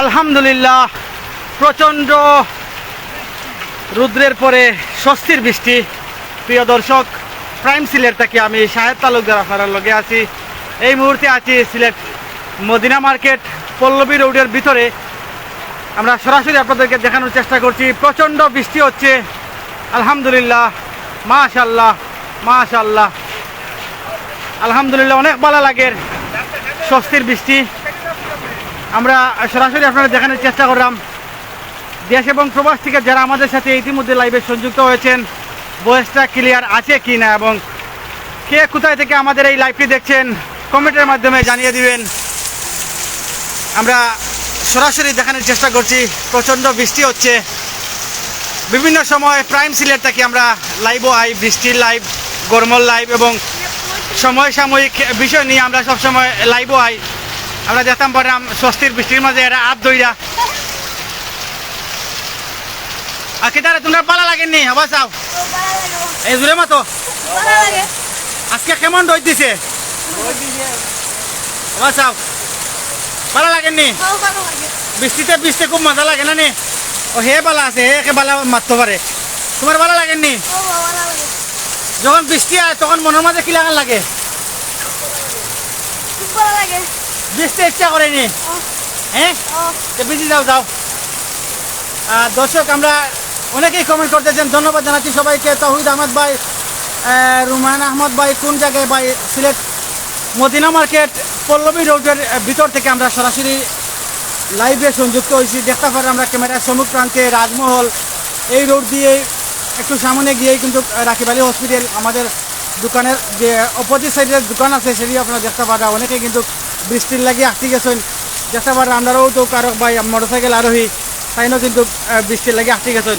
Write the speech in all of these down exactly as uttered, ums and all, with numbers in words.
আলহামদুলিল্লাহ, প্রচণ্ড রৌদ্রের পরে স্বস্তির বৃষ্টি। প্রিয় দর্শক, প্রাইম সিলেট থাকি আমি শাহেদ তালুকদার আপনারার লগে আছি। এই মুহূর্তে আছি সিলেট মদিনা মার্কেট পল্লবী রোডের ভিতরে। আমরা সরাসরি আপনাদেরকে দেখানোর চেষ্টা করছি। প্রচণ্ড বৃষ্টি হচ্ছে, আলহামদুলিল্লাহ, মাশাআল্লাহ, মাশাআল্লাহ, আলহামদুলিল্লাহ, অনেক ভালা লাগের স্বস্তির বৃষ্টি। আমরা সরাসরি আপনারারে দেখানোর চেষ্টা করলাম। দেশ এবং প্রবাস থেকে যারা আমাদের সাথে ইতিমধ্যে লাইভে সংযুক্ত হয়েছেন, ভয়েসটা ক্লিয়ার আছে কি না এবং কে কোথায় থেকে আমাদের এই লাইভটি দেখছেন, কমেন্টের মাধ্যমে জানিয়ে দিবেন। আমরা সরাসরি দেখানোর চেষ্টা করছি। প্রচণ্ড বৃষ্টি হচ্ছে। বিভিন্ন সময় প্রাইম সিলেট থাকি আমরা লাইভও আই, বৃষ্টির লাইভ, গরমর লাইভ এবং সময় সাময়িক বিষয় নিয়ে আমরা সবসময় লাইভও আই। আমরা দেখতাম পারলাম স্বস্তির বৃষ্টির মাঝে এরা আত ধইরা। আর কিতারে, তোমরা ভালা লাগেনি? হবা চাও। এই জুড়ে মাতো। আজকে কেমন রোদ দিছে? হবা চাও। ভালা লাগেনি? বৃষ্টিতে ভিজতে খুব মজা লাগে না নি? ও, হে ভালা আছে, হে একে ভালা মাততো পারে। তোমার ভালা লাগেনি? যখন বৃষ্টি হয় তখন মনের মাঝে কি লাগান লাগে? ভিজতে ইচ্ছা করেনি? হ্যাঁ? তো ভিজি যাও, যাও। আহ, দর্শক, আমরা অনেকেই কমেন্ট করতেছেন, ধন্যবাদ জানাচ্ছি সবাইকে। তৌহিদ আহমদ ভাই, আহ, রুমান আহমদ ভাই, কোন জায়গায় ভাই? সিলেট মদিনা মার্কেট পল্লবী রোডের, আহ, ভিতর থেকে আমরা সরাসরি লাইভে সংযুক্ত হয়েছি। দেখতে পারেন আমরা ক্যামেরার সম্মুখ প্রান্তে রাজমহল, এই রোড দিয়ে একটু সামনে গিয়েই কিন্তু রাকিব আলী হসপিটাল, আমাদের দোকানের যে অপোজিট সাইডের দোকান আছে, সেটি আপনারা দেখতে পারা। অনেকে কিন্তু বৃষ্টির লাগি আটকি গেছেন, দেখতে পারা। আমরাও তো কারক ভাই মোটরসাইকেল আরোহী, তাইনও কিন্তু আহ, বৃষ্টির লাগি আটকি গেছেন।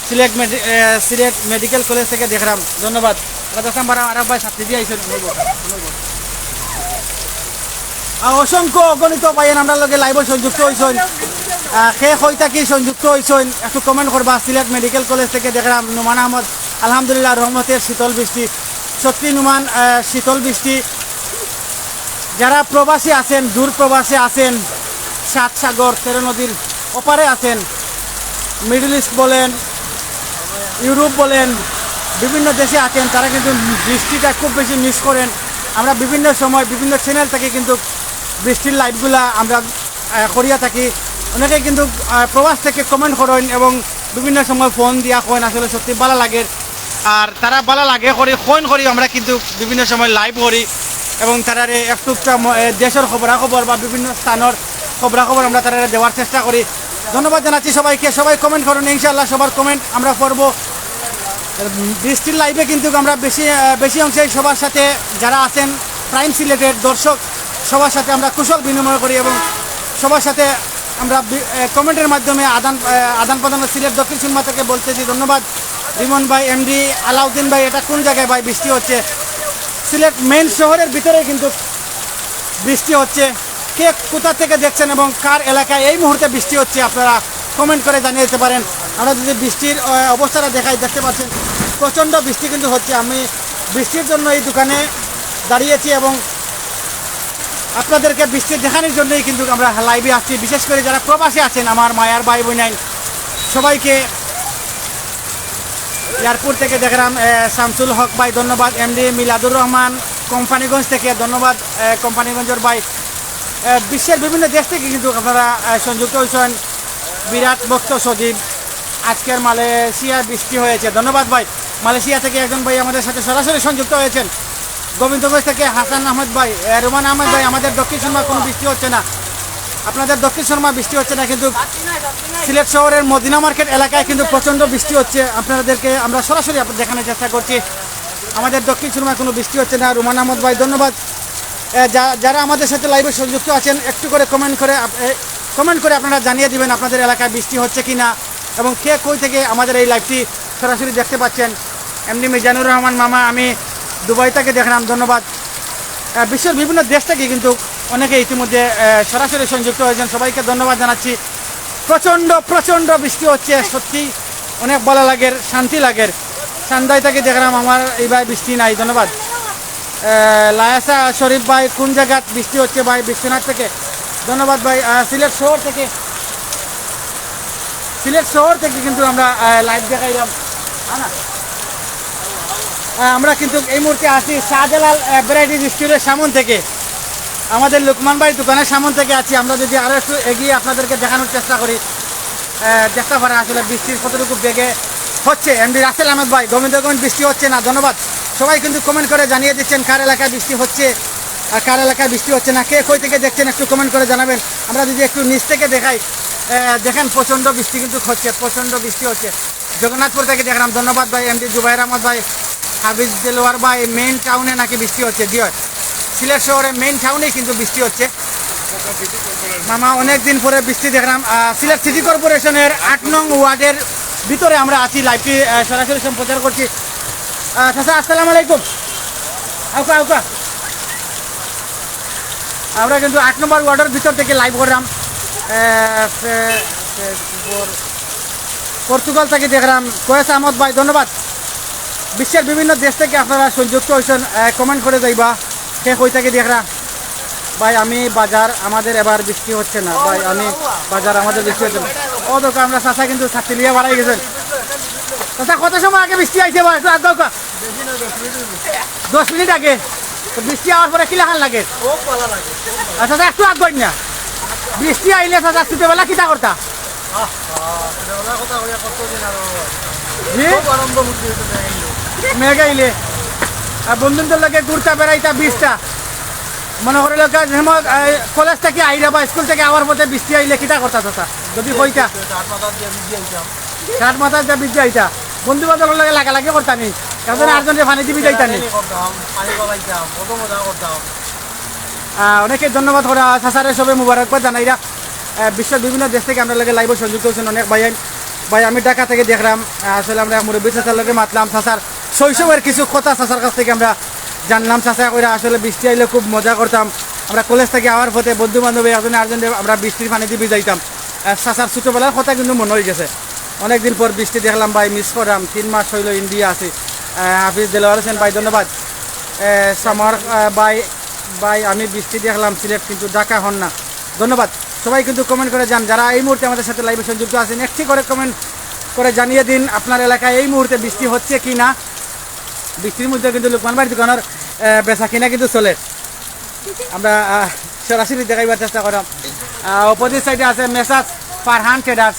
সিলেট মেডি-, আহ, সিলেট মেডিকেল কলেজ থেকে দেখলাম, ধন্যবাদ। আমরা দেখলাম পারা আরক ভাই ছাত্রী দিয়ে আইসেন। আহ, অসংখ্য অগণিত ভাইয়ের আমরা লগে লাইভে সংযুক্ত হইছেন। আহ, কে কই থাকি সংযুক্ত হইছেন একটু কমেন্ট করবা। সিলেট মেডিকেল কলেজ থেকে দেখলাম নোমান আহমদ, আলহামদুলিল্লাহ রহমতের শীতল বৃষ্টি। সত্যি নোমান, আহ, শীতল বৃষ্টি। যারা প্রবাসী আছেন, দূর প্রবাসে আছেন, সাত সাগর তেরো নদীর ওপারে আছেন, মিডল ইস্ট বলেন, ইউরোপ বলেন, বিভিন্ন দেশে আছেন, তারা কিন্তু বৃষ্টিটা খুব বেশি মিস করেন। আমরা বিভিন্ন সময় বিভিন্ন চ্যানেল থেকে কিন্তু বৃষ্টির লাইভগুলা আমরা, আহ, করিয়া থাকি। অনেকে কিন্তু, আহ, প্রবাস থেকে কমেন্ট করেন এবং বিভিন্ন সময় ফোন দিয়া কইন, আসলে সত্যি ভালা লাগে। আর তারা ভালা লাগে করি, কইন করি আমরা কিন্তু বিভিন্ন সময় লাইভ করি এবং তারারে একটুকটা ম-, এ, দেশর খবরাখবর বা বিভিন্ন স্থানর খবরাখবর আমরা তারারে দেওয়ার চেষ্টা করি। ধন্যবাদ জানাচ্ছি সবাইকে, সবাই কমেন্ট করুন, ইনশাআল্লাহ সবার কমেন্ট আমরা পড়বো। উম, বৃষ্টির লাইভে কিন্তু আমরা বেশি, আহ, বেশি অংশে সবার সাথে যারা আছেন প্রাইম সিলেটের দর্শক, সবার সাথে আমরা কুশল বিনিময় করি এবং সবার সাথে আমরা বি-, আহ, কমেন্টের মাধ্যমে আদান, আহ, আদান প্রদান। সিলেট দক্ষিণ সুরমা থেকে বলতেছি ধন্যবাদ। রিমন ভাই, এমডি আলাউদ্দিন ভাই, এটা কোন জায়গায় ভাই বৃষ্টি হচ্ছে? সিলেট মেইন শহরের ভিতরে কিন্তু বৃষ্টি হচ্ছে। কে কোথা থেকে দেখছেন এবং কার এলাকায় এই মুহূর্তে বৃষ্টি হচ্ছে, আপনারা কমেন্ট করে জানিয়ে দিতে পারেন। আমরা যদি বৃষ্টির, আহ, অবস্থাটা দেখাই, দেখতে পাচ্ছেন প্রচণ্ড বৃষ্টি কিন্তু হচ্ছে। আমি বৃষ্টির জন্য এই দোকানে দাঁড়িয়েছি এবং আপনাদেরকে বৃষ্টি দেখানোর জন্যই কিন্তু আমরা লাইভে আসছি। বিশেষ করে যারা প্রবাসে আছেন, আমার মায়ার ভাই বোনাইন, সবাইকে এয়ারপোর্ট থেকে দেখলাম, আহ, শামসুল হক ভাই, ধন্যবাদ। এমডি মিলাদুর রহমান কোম্পানিগঞ্জ থেকে, ধন্যবাদ, আহ, কোম্পানিগঞ্জের ভাই। আহ, বিশ্বের বিভিন্ন দেশ থেকে কিন্তু আপনারা, আহ, সংযুক্ত হয়েছেন। বিরাট ভক্ত সজীব, আজকের মালয়েশিয়ায় বৃষ্টি হয়েছে, ধন্যবাদ ভাই। মালয়েশিয়া থেকে একজন ভাই আমাদের সাথে সরাসরি সংযুক্ত হয়েছেন। গোবিন্দগঞ্জ থেকে হাসান আহমেদ ভাই, আহ, রুমান আহমেদ ভাই, আমাদের দক্ষিণ সুরমা কোনো বৃষ্টি হচ্ছে না, আপনাদের দক্ষিণ সুরমা বৃষ্টি হচ্ছে না, কিন্তু সিলেট শহরের মদিনা মার্কেট এলাকায় কিন্তু প্রচণ্ড বৃষ্টি হচ্ছে। আপনাদেরকে আমরা সরাসরি আপ-, দেখানোর চেষ্টা করছি। আমাদের দক্ষিণ সুরমায় কোনো বৃষ্টি হচ্ছে না। রুমান আহমদ ভাই, ধন্যবাদ। এ, যা-, যারা আমাদের সাথে লাইভে সংযুক্ত আছেন, একটু করে কমেন্ট করে আপ-, এ, কমেন্ট করে আপনারা জানিয়ে দিবেন আপনাদের এলাকায় বৃষ্টি হচ্ছে কি না এবং কে কই থেকে আমাদের এই লাইভটি সরাসরি দেখতে পাচ্ছেন। এমডি মিজানুর রহমান মামা, আমি দুবাই থেকে দেখলাম, ধন্যবাদ। আহ, বিশ্বের বিভিন্ন দেশ থেকে কিন্তু অনেকে ইতিমধ্যে, আহ, সরাসরি সংযুক্ত হয়েছেন, সবাইকে ধন্যবাদ জানাচ্ছি। প্রচণ্ড, প্রচণ্ড বৃষ্টি হচ্ছে, সত্যি অনেক ভালো লাগের, শান্তি লাগের। সান্দাই থেকে দেখলাম আমার এই ভাই বৃষ্টি নাই, ধন্যবাদ। আহ, লায়াসা শরীফ ভাই, কোন জায়গাত বৃষ্টি হচ্ছে ভাই? বিশ্বনাথ থেকে, ধন্যবাদ ভাই। আহ, সিলেট শহর থেকে সিলেট শহর থেকে কিন্তু আমরা লাইভ দেখাইলাম। হ্যাঁ না? আহ, আমরা কিন্তু এই মুহূর্তে আছি শাহজালাল ভ্যারাইটিজ স্টোরের সামন থেকে। আমাদের লুকমান ভাই দোকানের সামন থেকে আছি। আমরা যদি আরো একটু এগিয়ে আপনাদেরকে দেখানোর চেষ্টা করি, আহ, দেখতে পারা আসলে বৃষ্টির কতটুকু বেগে হচ্ছে। এমডি রাসেল আহমদ ভাই, গোবিন্দগঞ্জ বৃষ্টি হচ্ছে না, ধন্যবাদ। সবাই কিন্তু কমেন্ট করে জানিয়ে দিচ্ছেন কার এলাকায় বৃষ্টি হচ্ছে আর কার এলাকায় বৃষ্টি হচ্ছে না। কে কই থেকে দেখছেন একটু কমেন্ট করে জানাবেন। আমরা যদি একটু নিচ থেকে দেখাই, আহ, দেখেন প্রচণ্ড বৃষ্টি কিন্তু হচ্ছে, প্রচণ্ড বৃষ্টি হচ্ছে। জগন্নাথপুর থেকে দেখলাম, ধন্যবাদ ভাই। এমডি জুবাইর আহমদ ভাই, হাফিজ দেলোয়ার ভাই, মেইন টাউনে নাকি বৃষ্টি হচ্ছে? জি হয়, সিলেট শহরে মেইন টাউনেই কিন্তু বৃষ্টি হচ্ছে। মামা, অনেক দিন পরে বৃষ্টি দেখলাম। আহ, সিলেট সিটি কর্পোরেশনের আট নং ওয়ার্ডের ভিতরে আমরা আছি, লাইভটি আহ, সরাসরি সম্প্রচার করছি। আহ, চাচা, আসসালামু আলাইকুম। আউকা, আউকা। আমরা কিন্তু আট নম্বর ওয়ার্ডের ভিতর থেকে লাইভ করলাম। আহ, ফে- ফেসবুক, পর্তুগাল থেকে দেখলাম কয়েস আহমদ ভাই, ধন্যবাদ। বিশ্বের বিভিন্ন দেশ থেকে আপনারা সংযুক্ত হয়েছেন, কমেন্ট করে যাইবা। কে কই থেকে দেখরা? ভাই, আমি বাজার, আমাদের এবার বৃষ্টি হচ্ছে না। ভাই, আমি বাজার, আমাদের বৃষ্টি হচ্ছে না। ও দোকান, আমরা চাচা কিন্তু ছাতি লিয়ে বাড়াই গেছেন। চাচা, কত সময় আগে বৃষ্টি আইছে ভাই? একটু আগ দাও কা। দশ মিনিট আগে। তো বৃষ্টি আওয়ার পরে কিলাখান লাগে? আচ্ছা, চাচা, একটু আগ না। বৃষ্টি আইলে চাচা ছোটবেলা কিতা করতা? জি? মেঘ আইলে। আর বন্ধুদের লগে ঘুরতা বেড়াইতা বৃষ্টিটা। মনে করিল কা, যেমন, এই, কলেজ থেকে আইরা বা স্কুল থেকে আওয়ার পথে বৃষ্টি আইলে কিতা করতা চাচা? যদি কইতা। শার্ট মাথাত দিয়া ভিজি আইতা। বন্ধু বান্ধবর লগে লাগালাগি করতা নি? একজন আরেকজনরে পানি দিবি যাইতা নি? করতাম, পানি পালাইতাম, কত মজা করতাম। আহ, অনেকে ধন্যবাদ করা, চাচারে সবে মুবারকবাদ জানাইরা। আহ, বিশ্বের বিভিন্ন দেশ থেকে আমরা লগে লাইভে সংযুক্ত হয়েছেন অনেক ভাই। ভাই, আমি ঢাকা থেকে দেখলাম, আহ, আসলে আমরা এক মুরব্বী চাচার লগে মাতলাম, চাচার শৈশবের কিছু কথা চাচার কাছ থেকে আমরা জানলাম। চাচা কইরা আসলে বৃষ্টি আইলে খুব মজা করতাম, আমরা কলেজ থেকে আওয়ার পথে বন্ধু বান্ধব একজনে আরেকজনরে আমরা বৃষ্টির পানি দিবি যাইতাম। আহ, চাচার ছোটবেলার কথা কিন্তু মনে হয়ে গেছে। অনেকদিন পর বৃষ্টি দেখলাম ভাই, মিস করলাম। তিন মাস হইল ইন্ডিয়া আছি। আহ, হাফিজ দেলোয়ার হোসেন ভাই, ধন্যবাদ। আহ, সামার, আহ, ভাই, ভাই, আমি বৃষ্টি দেখলাম সিলেট, কিন্তু ঢাকা হন না। ধন্যবাদ। সবাই কিন্তু কমেন্ট করে যান, যারা এই মুহূর্তে আমাদের সাথে লাইভে সংযুক্ত আছেন, একটি করে কমেন্ট করে জানিয়ে দিন আপনার এলাকায় এই মুহূর্তে বৃষ্টি হচ্ছে কি না। বৃষ্টির মধ্যে কিন্তু লুকমান ভাইয়ের দোকানের, আহ, বেচা কিনা কিন্তু চলে। আমরা, আহ, সরাসরি দেখাইবার চেষ্টা করাম। আহ, অপোজিট সাইডে আছে মেসাজ ফারহান ট্রেডার্স,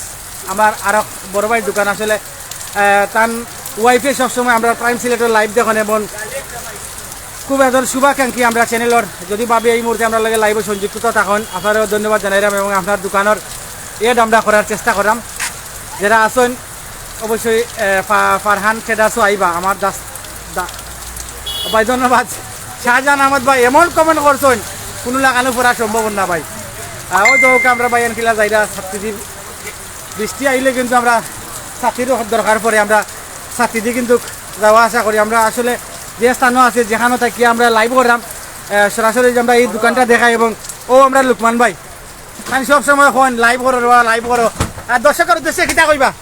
আমার আরো বড় ভাইয়ের দোকান। আসলে, আহ, তান ওয়াইফে সবসময় আমরা প্রাইম সিলেটের লাইভ দেখেন এবং খুব একজন শুভাকাঙ্ক্ষী আমরা চ্যানেলর। যদি ভাবি এই মুহূর্তে আমরা লগে লাইভে সংযুক্ত থাকেন, আপনারেও ধন্যবাদ জানাইলাম এবং আপনার দোকানের এড আমরা করার চেষ্টা করাম। যারা আছেন অবশ্যই, আহ, ফা-, ফারহান ট্রেডার্সও আইবা। আমার দাস, দা-, ভাই ধন্যবাদ। শাহজাহান আহমদ ভাই এমন কমেন্ট করছেন, কোনো লাগানো পড়া সম্ভব না ভাই। আহ, ওই তো ওকে আমরা ভাই আনকিলা যাইরা ছাত্রীদের বৃষ্টি আইলে কিন্তু আমরা ছাতির দরকার পড়ে, আমরা ছাতি দিয়ে কিন্তু যাওয়া আসা করি। আমরা আসলে যে স্থানও আছে, যেখানে থাকি আমরা লাইভ করলাম, আহ, সরাসরি যে আমরা এই দোকানটা দেখাই এবং ও আমরা লুকমান ভাই, মানে সব সময় ফোন লাইভ করো রে, লাইভ করো। আর দর্শকের উদ্দেশ্যে কিতা কইবা?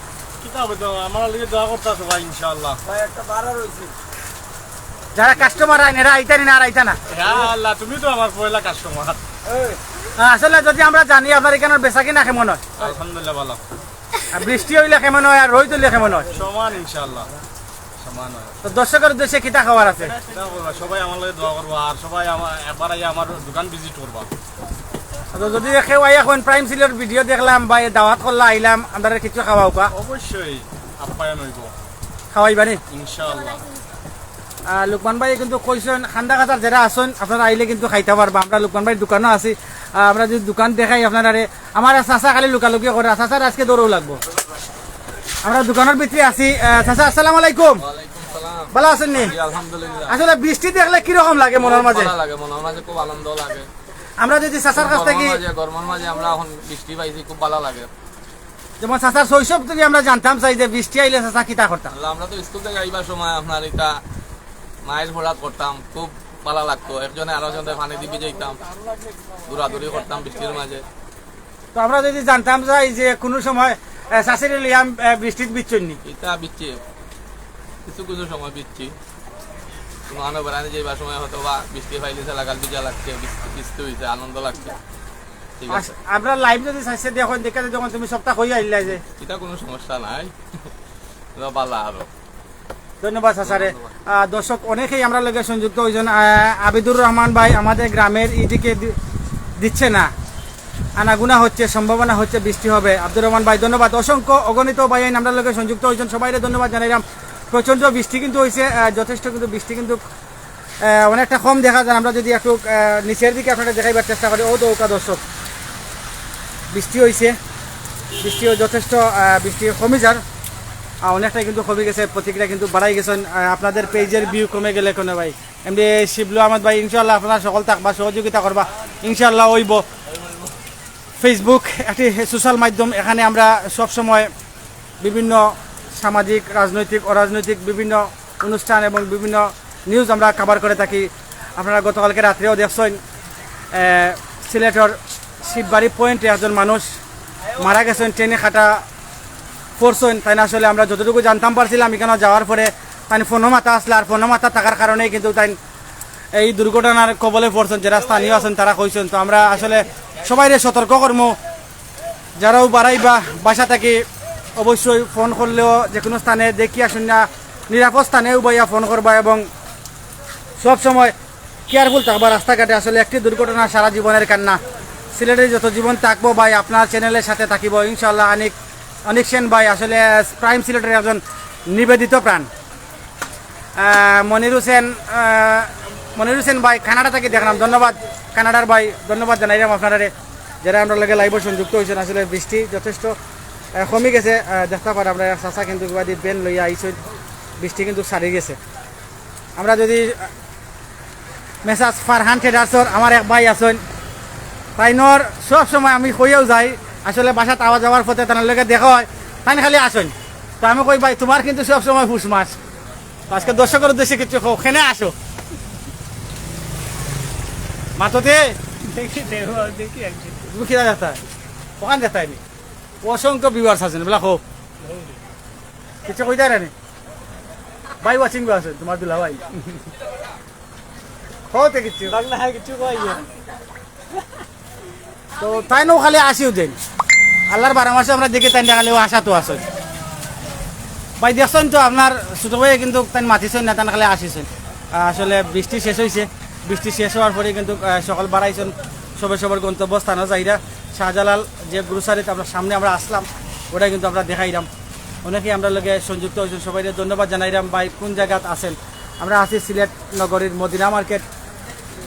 কিতা হবে তো, আমার লাগি দোয়া করতা সবাই ইনশাআল্লাহ। ভাই, একটা বাড়া রইছে। যারা কাস্টমার আইন, এরা আইতা নি না আর আইতা না? ইয়া আল্লাহ, তুমি তো আমার পয়লা কাস্টমার। আসলে যদি আমরা জানি আপনার এখানে বেচা কিনা কেমন হয়, আলহামদুলিল্লাহ, ভালো। আর বৃষ্টি হইলে কেমন হয়, আর রোদ হইলে কেমন হয়? সমান ইনশাআল্লাহ, সমান হয়। তো দর্শকের উদ্দেশ্যে কিতা খাবার আছে? কিতা করবা, সবাই আমার লগে দোয়া করবা, আর সবাই আমার, একবার আইয়া আমার দোকান ভিজিট করবা। তো যদি কেউ আইয়া এখন প্রাইম সিলেট ভিডিও দেখলাম বা এই দাওয়াত করলা আইলাম, আমরা কিছু খাওয়াউকা? অবশ্যই আপ্যায়ন হইব। খাওয়াইবা নি? ইনশাআল্লাহ। আহ, লুকমান ভাই কিন্তু কইছেন, খান্দা কাটার যারা আছেন, আপনারা আইলে কিন্তু খাইতা পারবা। আমরা লুকমান ভাইর দোকানও আছি। আহ, আমরা যদি দোকান দেখাই আপনারারে, আমার চাচা খালি লুকালুকি করে, চাচার আজকে দৌড়ও লাগবো। আমরা দোকানের ভিতরে আছি। আহ, চাচা, আসসালামু আলাইকুম। ওয়ালাইকুম সালাম। ভালা আছেন নি? জি, আলহামদুলিল্লাহ। আসলে বৃষ্টি দেখলে কিরকম লাগে মনের খুব মাঝে? ভালা লাগে, মনের মাঝে খুব আনন্দ লাগে। আমরা যদি চাচার কাছ গরমের থেকে মাঝে, গরমের মাঝে আমরা এখন বৃষ্টি পাইছি, খুব ভালা লাগে। যেমন চাচার শৈশব থেকে আমরা জানতাম চাই যে বৃষ্টি আইলে চাচা কিতা করতাম। আল্লাহ, আমরা তো স্কুল থেকে আইবার সময় আপনার এটা মায়ের ফোড়াত করতাম, খুব ভালা লাগতো। একজনে আরো জনরে পানি দিবি যাইতাম, দৌড়াদৌড়ি করতাম বৃষ্টির মাঝে। তো আমরা যদি জানতাম চাই যে কোনো সময়, আহ, চাচিরে লইয়া, আহ, বৃষ্টিত ভিজছইন নি? এটা ভিজছি, কিছু কিছু সময় ভিজছি। কোনো আনো বেড়ানি যাইবার সময় হয়তো বা বৃষ্টি পাইলে লাগাল ভিজা লাগছে, ভিজ-, ভিজতে হইছে, আনন্দ লাগছে। ঠিক আছে। আমরা লাইভ যদি চাইছে দেখইন, দেখে যদি যখন তুমি সবটা কইয়া আইলা যে। এটা কোনো সমস্যা নাই। এটা ভালা আরো। ধন্যবাদ চাচারে। আহ, দর্শক অনেকেই আমরার লগে সংযুক্ত হইছেন। আহ, আবিদুর রহমান ভাই আমাদের গ্রামের ইদিকে দি-, দিচ্ছে না, আনাগুনা হচ্ছে, সম্ভাবনা হচ্ছে বৃষ্টি হবে। আব্দুর রহমান ভাই ধন্যবাদ, অসংখ্য অগণিত ভাইয়াইন আমরার লগে সংযুক্ত হইছেন, সবাইরে ধন্যবাদ জানাইলাম। প্রচণ্ড বৃষ্টি কিন্তু হইছে, আহ, যথেষ্ট কিন্তু বৃষ্টি কিন্তু আহ, অনেকটা কম দেখা যায়। আমরা যদি একটু, আহ, নিচের দিকে আপনারা দেখাইবার চেষ্টা করি, ও তো ওকা দর্শক, বৃষ্টি হইছে, বৃষ্টিও যথেষ্ট, আহ, বৃষ্টি কমি যার, আহ, অনেকটাই কিন্তু কমে গেছে, প্রতিক্রিয়া কিন্তু বাড়াই গেছেন। আহ, আপনাদের পেজের ভিউ কমে গেলে কেন ভাই? এমনি শিবলু আহমদ ভাই, ইনশাআল্লাহ আপনারা সকল থাকবা, সহযোগিতা করবা, ইনশাআল্লাহ হইব। Facebook একটি সোশ্যাল মাধ্যম, এখানে আমরা সব সময় বিভিন্ন সামাজিক, রাজনৈতিক, অরাজনৈতিক বিভিন্ন অনুষ্ঠান এবং বিভিন্ন নিউজ আমরা কভার করে থাকি। আপনারা গতকালকে রাত্রেও দেখছেন, আহ, সিলেটর শিববাড়ি পয়েন্টে একজন মানুষ মারা গেছেন, ট্রেনে কাটা পড়ছেন। তাইন আসলে আমরা যতটুকু জানতাম পারছিলাম, এখানে যাওয়ার পরে তাইন ফোনো মাথা আসলে, আর ফোনো মাথা থাকার কারণেই কিন্তু তাইন এই দুর্ঘটনার কবলে পড়ছেন। যারা স্থানীয় আছেন তারা কইছেন। তো আমরা আসলে সবাইরে সতর্ক করমু, যারাও বাড়াইবা বাসা থাকি অবশ্যই ফোন করলেও যে কোনো স্থানে দেখিয়া শুনিয়া নিরাপদ স্থানে উবাইয়া ফোন করবা এবং সব সময় কেয়ারফুল থাকবা রাস্তাঘাটে। আসলে একটি দুর্ঘটনা সারা জীবনের কান্না। সিলেটে যত জীবন থাকবো ভাই, আপনার চ্যানেলের সাথে থাকিব ইনশাআল্লাহ। আনিক, অনিক সেন ভাই আসলে প্রাইম সিলেটের একজন নিবেদিত প্রাণ। আহ, মনির হোসেন, আহ, মনির হোসেন ভাই কানাডা থাকি দেখলাম, ধন্যবাদ কানাডার ভাই, ধন্যবাদ জানাইলাম আপনারারে, যারা আমরার লগে লাইভও সংযুক্ত হইছেন। আসলে বৃষ্টি যথেষ্ট, আহ, কমি গেছে। আহ, দেখতে পারা আমরা চাচা কিন্তু কিবা দি ভ্যান লইয়া আইছেন, বৃষ্টি কিন্তু সারি গেছে। আমরা যদি, আহ, মেসাজ ফারহান ট্রেডার্সর আমার এক ভাই আছেন, তাইনর সব সময় আমি কইয়াও যাই, আসলে বাসাত আওয়া যাওয়ার পথে তার লগে দেখা হয়, তাইন খালি আসেন। তো আমি কই, "ভাই, তোমার কিন্তু সব সময় ফুসমাস।" আজকে দর্শকর উদ্দেশ্যে কিছু কও, কেনে আসো? মাততে? দেখি, দেখো, দেখি একদিন। তুমি কিরা দেখতা? ওখান দেখতায়নি? অসংখ্য ভিউয়ার্স আছেন, বলা কও। কিছু কইতায় নি? ভাই ওয়াচিং আছেন, তোমার দুলা ভাই। কও তে কিছু। বাংলা হ্যাঁ কিছু কই না। তো তাইনও খালি আসিও দেন। আল্লাহর বারো মাসে আমরা দেখি তাইন খালি ও আশা তো আছে। ভাই দেখছেন তো আপনার ছোট ভাই কিন্তু তাইন মাতিছেন না, তাইন খালি আসিছেন। আহ, আসলে বৃষ্টি শেষ হইছে, বৃষ্টি শেষ হওয়ার পরে কিন্তু, আহ, সকল বাড়াইছেন, সবে সবার গন্তব্যস্থানও যাইরা। শাহজালাল যে গ্রোসারিতে আমরা সামনে আমরা আসলাম, ওটা কিন্তু আমরা দেখাইলাম। অনেকেই আমরার লগে সংযুক্ত হইছেন, সবাইরে ধন্যবাদ জানাইলাম। ভাই কোন জায়গাত আছেন? আমরা আছি সিলেট নগরীর মদিনা মার্কেট,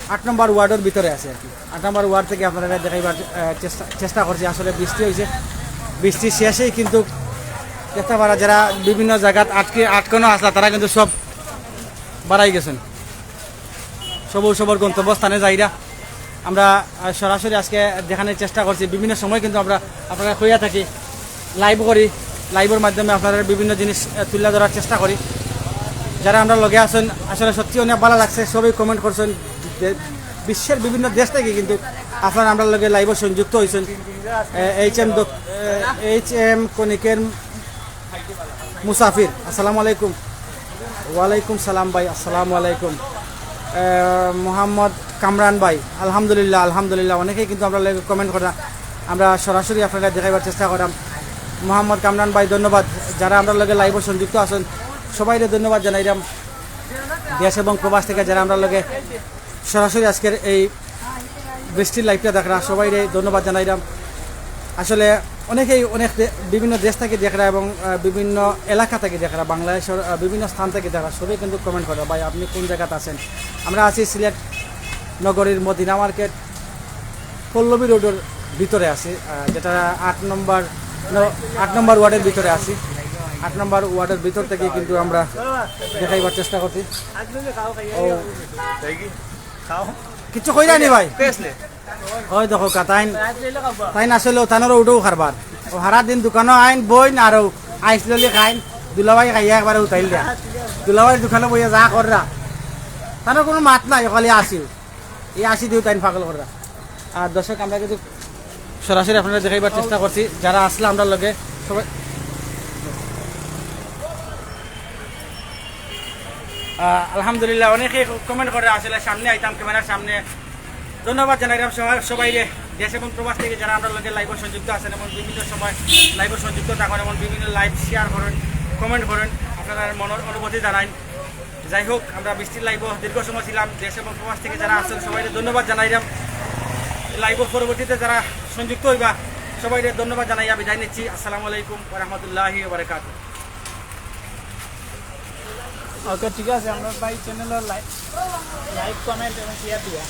আট নম্বর ওয়ার্ডের ভিতরে আছি আর কি। আট নম্বর ওয়ার্ড থেকে আপনারা দেখাইবার, আহ, চেষ্টা, চেষ্টা করছি। আসলে বৃষ্টি হইছে, বৃষ্টি শেষেই কিন্তু দেখতে পারা যারা বিভিন্ন জায়গাত আটকে, আটকানো আসলা, তারা কিন্তু সব বাড়াই গেছেন, সবর সবর গন্তব্যস্থানে যাইরা। আমরা, আহ, সরাসরি আজকে দেখানোর চেষ্টা করছি। বিভিন্ন সময় কিন্তু আমরা আপনারা কইয়া থাকি, লাইভ করি, লাইভের মাধ্যমে আপনারা বিভিন্ন জিনিস, আহ, তুলে ধরার চেষ্টা করি। যারা আমরার লগে আছেন, আসলে সত্যি অনেক ভালো লাগছে, সবাই কমেন্ট করছেন। দে-, বিশ্বের বিভিন্ন দেশ থেকে কিন্তু আপনারা আমরার লগে লাইভে সংযুক্ত হইছেন। আহ, এইচ এম দক-, আহ, এইচ এম কণিকের মুসাফির, আসসালামু আলাইকুম। ওয়ালাইকুম সালাম ভাই, আসসালামু আলাইকুম। আহ, মোহাম্মদ কামরান ভাই, আলহামদুলিল্লাহ, আলহামদুলিল্লাহ। অনেকেই কিন্তু আমরার লগে কমেন্ট করা, আমরা সরাসরি আপনারা দেখাইবার চেষ্টা করাম। মোহাম্মদ কামরান ভাই, ধন্যবাদ। যারা আমরার লগে লাইভে সংযুক্ত আছেন, সবাইরে ধন্যবাদ জানাইলাম। দেশ এবং প্রবাস থেকে যারা আমরার লগে সরাসরি আজকের এই বৃষ্টির লাইভটা দেখরা, সবাইরে ধন্যবাদ জানাইলাম। আসলে অনেকেই অনেক দে-, বিভিন্ন দেশ থেকে দেখরা এবং, আহ, বিভিন্ন এলাকা থেকে দেখরা, বাংলাদেশের, আহ, বিভিন্ন স্থান থেকে দেখরা, সবাই কিন্তু কমেন্ট করে, "ভাই, আপনি কোন জায়গাতে আছেন?" আমরা আছি সিলেট নগরীর মদিনা মার্কেট, পল্লবী রোডের ভিতরে আছি, আহ, যেটা আট নম্বর, ন-, আট নম্বর ওয়ার্ডের ভিতরে আছি। আট নম্বর ওয়ার্ডের ভিতর থেকে কিন্তু আমরা দেখাইবার চেষ্টা করছি। ও। কিছু কইরা নি ভাই? ওই দেখো কা, তাইন, তাইন আসলে তানরও উঠেও কারবার। ও হারা দিন দোকানো আইন, বইন আর ও আইস ললি খাইন, দুলাভাই খাইয়া একবারে উঠাইল দেয়া। দুলাভাই দোকানো বইয়া যা কররা, তানর কোনো মাত নাই, খালি আসিও। এই আসি দিও তাইন পাগল কররা। আর দর্শক, আমরা কিন্তু সরাসরি আপনারা দেখাইবার চেষ্টা করছি, যারা আসলে আমরার লগে সবাই। আহ, আলহামদুলিল্লাহ, অনেকেই কমেন্ট করে আসলে সামনে আইতাম, ক্যামেরার সামনে। ধন্যবাদ জানাইলাম সবাই, সবাইরে, দেশ এবং প্রবাস থেকে যারা আমরার লগে লাইভে সংযুক্ত আছেন এবং বিভিন্ন সময় লাইভে সংযুক্ত থাকেন এবং বিভিন্ন লাইভ শেয়ার করেন, কমেন্ট করেন, আপনারার মনের অনুভূতি জানাইন। যাই হোক, আমরা বৃষ্টির লাইভে দীর্ঘ সময় ছিলাম। দেশ এবং প্রবাস থেকে যারা আছেন সবাইরে ধন্যবাদ জানাইলাম। লাইভে পরবর্তীতে যারা সংযুক্ত হইবা সবাইরে ধন্যবাদ জানাইয়া বিদায় নিচ্ছি। আসসালামু আলাইকুম ওয়া রাহমাতুল্লাহি ওয়া বারাকাতুহু। ওকে, ঠিক আছে, আমরা ভাই চ্যানেল লাইক, লাইক, কমেন্ট এবং শেয়ার দিবা।